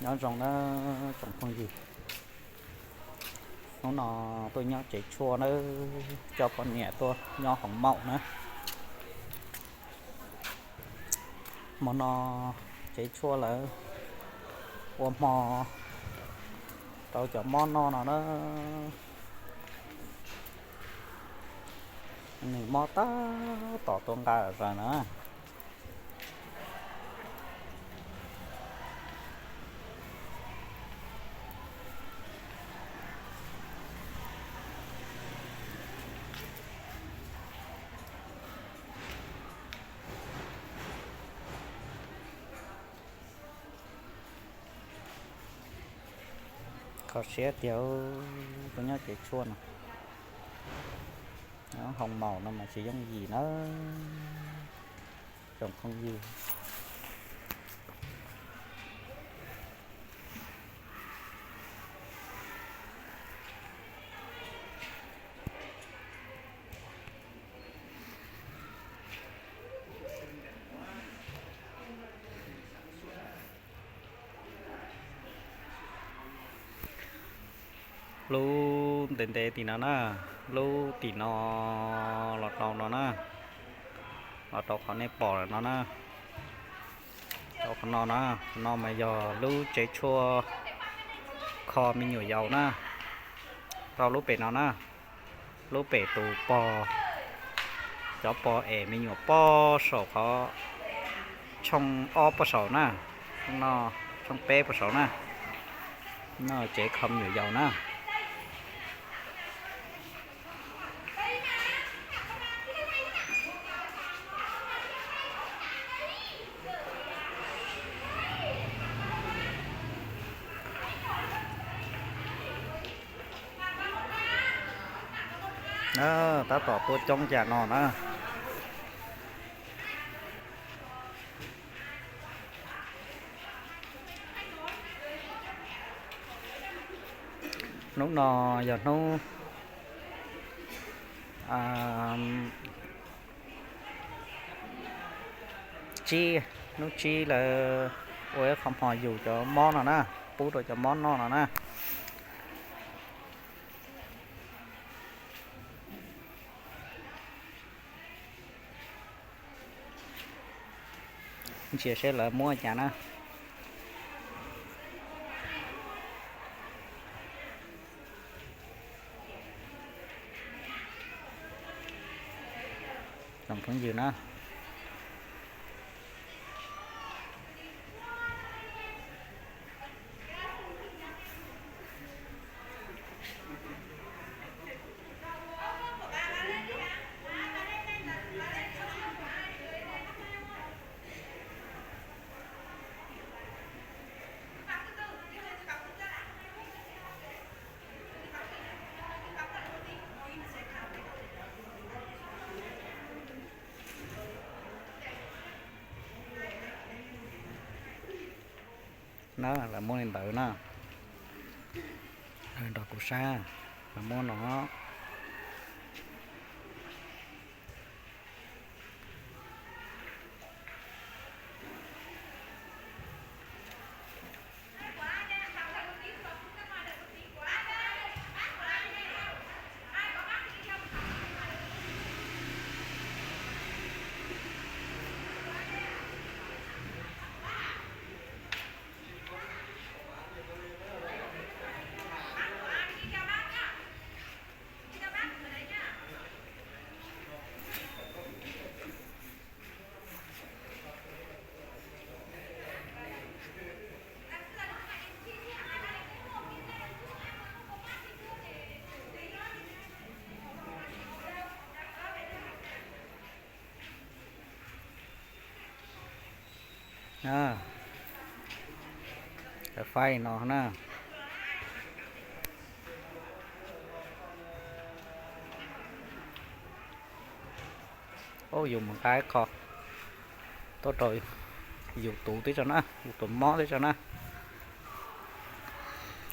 Nyob zoo na tsoom phooj ywg, hnub no tuaj nyob tsev tshuaj na, coj poj niam tuaj nyob hoov maum na. Hmo no tsev tshuaj lawv ua hmo rau cov mob noj no na. Nws mob tab tom tuaj nqa zaws na. Kho siab tiag, tuaj nyob tsev tshuaj no, hoov maum no mas tsis yooj yim na tsoom phooj ywg. Lub ntev ntev tim no na, lub tim no los rau no na, los rau qhov nej pom no na. Rau qhov no na, qhov no mas yog lub tsev tshuaj kho me nyuam yaus na. Rau lub pem no na, lub pem tus pog, cov pog es me nyuam pob saum qhov tshooj ob puag saum na, no, tshooj peb puag saum na, no tsev kho me nyuam yaus na. Tab tom tuaj coob cas no na. Hnub no yog hnub tsib, hnub tsib lawv ua ib qho hmo yug cov mob no na, pub rau cov mob noj no na. Ntsia seb lawv muab cas na. Tsoom phooj ywg na. Na, lawv muab li ntawd na. Nrog kuv saib, lawv muab no. Faib no na. Yus mus nqa ib qho tuaj rau yus tus tib tso na, yus tus mob tib tso na.